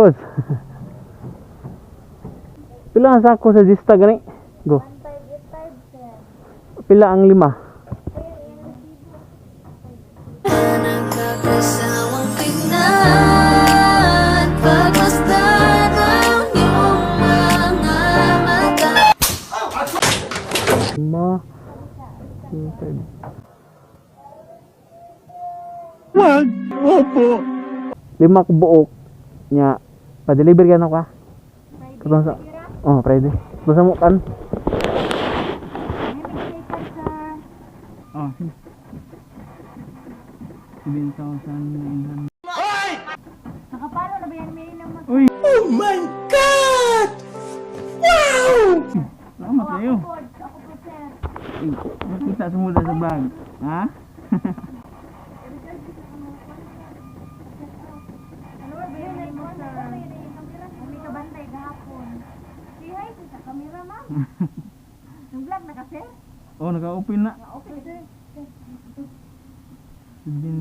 Boss. Pila ang sako sa Gista gani? Go. 1585, sir. Pila ang lima? Nagkakasawang tignan, pagmasdan ang iyong mga mata. Lima. 2, 5. Wag! Opo! Lima ka buok. Nya, pa-deliver ka na ka. Katong sa Oh, Friday. Basta mo kan. Sir. Oh, 7,900. Nakapalo na ba yan? May nang mas... Uy! Oh my God! Wow! Salamat kayo. Ako po, sir. Eh, nakita sa mula sa bag. Ha? Ano ba yun mo, sir? May kabantay gahapon. Say hi sa camera, ma'am. Yung vlog na kasi? Oh, naka-open na. Okay, sir.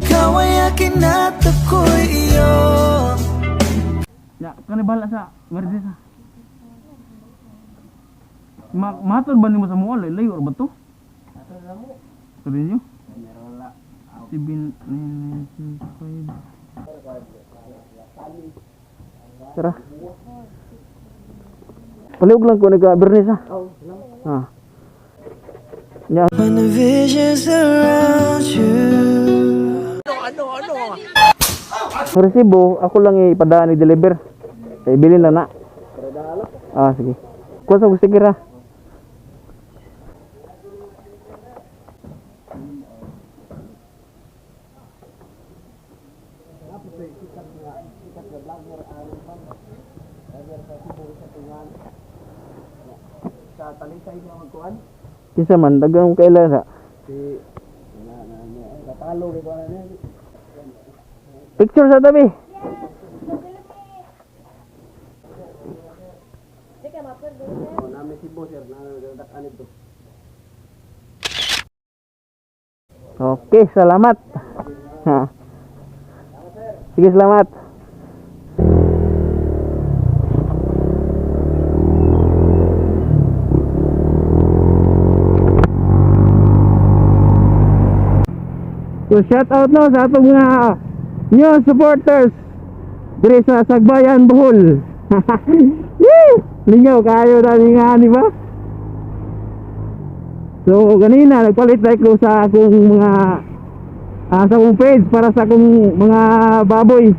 Ikaw ay akin at ako'y iyo. Ya, kani bahala sa Mercedes ha. Ma matod ba nimo sa mall? Layo ra ba to? Matod sa mo. 7995. Tara. Palihog lang ko nag Bernice ha. Ah. Ya, When the visions surround you. Ang resibo, ako lang ipadaan i-deliver. Sa ibilin lang na. Ah, sige. Kuha sa gusto kira. Sa Talisay nga magkuan. Kinsa man, dagang kailan sa. Si na na na katalo kay kuan na. Picture sa tabi. Oh, nami si boss sir na nagdakan ito. Okay, salamat. Ha. Sige, salamat. So shout out no sa atong mga new supporters diri sa Sagbayan, Bohol. Yee! Lingaw kayo na nga, di ba? So ganina nagpalit na ko sa akong mga sa akong page para sa akong mga baboy.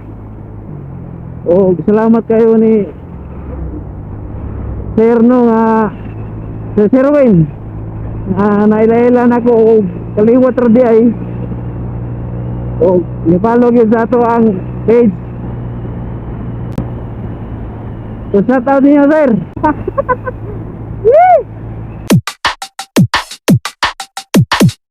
O salamat kayo ni Sir no nga Sir Sherwin. Naila-ila na ko og kaliwat ra di ay. O ni-follow gyud sa ato ang page. So shout out niyo, sir. Yee!